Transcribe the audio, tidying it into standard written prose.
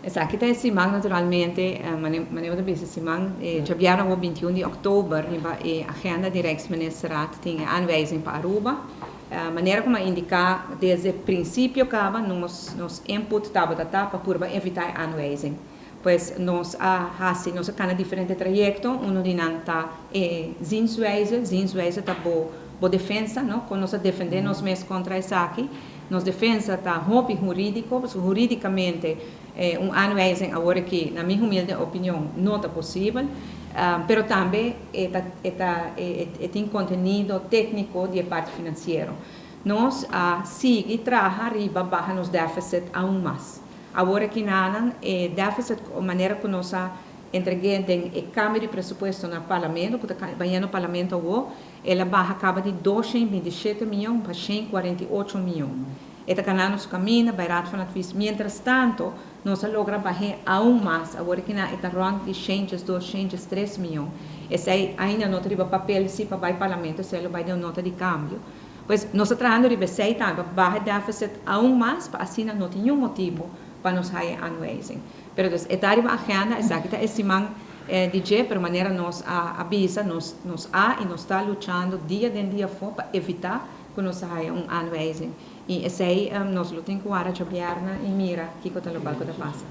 Esaki ta siman naturalmente, manera bo bisa siman, djabièrnè 21 di òktober, riba e agenda di Rijksministerraad tin aanwijzing pa Aruba. Manera kon a indiká desde prinsipio kaba, nos input tabata pa purba evitá aanwijzing. Pues nos a hasi, nos a kana diferente trayekto, uno di nan ta zienswijze, zienswijze ta bo defensa, no? Kon nos a defendé nos mes kontra esaki. Nos defensa ta hopi hurídiko, pues hurídikamente un aanwijzing awor aki, na mi humilde opinion, no ta posibel, pero tambe e tin kontenido tékniko di parti finansiero. Nos a sigui traha riba baha nos deficit aun mas. Awor aki nan deficit, manera ku nos a entregá e kambio di presupuesto na parlamento, ku ta na parlamento awor, el a baha kaba di 227 mion pa 148 mion. E ta kanando su kaminda, bai Raad van Advies. Mientras tanto, nos a logra baha aun mas. Awor aki nan ta rond di 102, 103 mion. Esei ainda no tin papel si pa bai parlamento, esei lo bai den nota di kambio. Pues nos ta trahando riba esei tambe, baha deficit aun mas, pa asina no tin ningun motibu pa nos haya aanwijzing. Pero dus, e ta riba agenda, esaki ta e siman di dje, pero manera nos a bisa, nos a i nos ta luchando dia den dia afó pa evitá ku nos haya un aanwijzing. I esei nos lo tin ku warda djabièrnè i mira kiko ta loke ta pasa.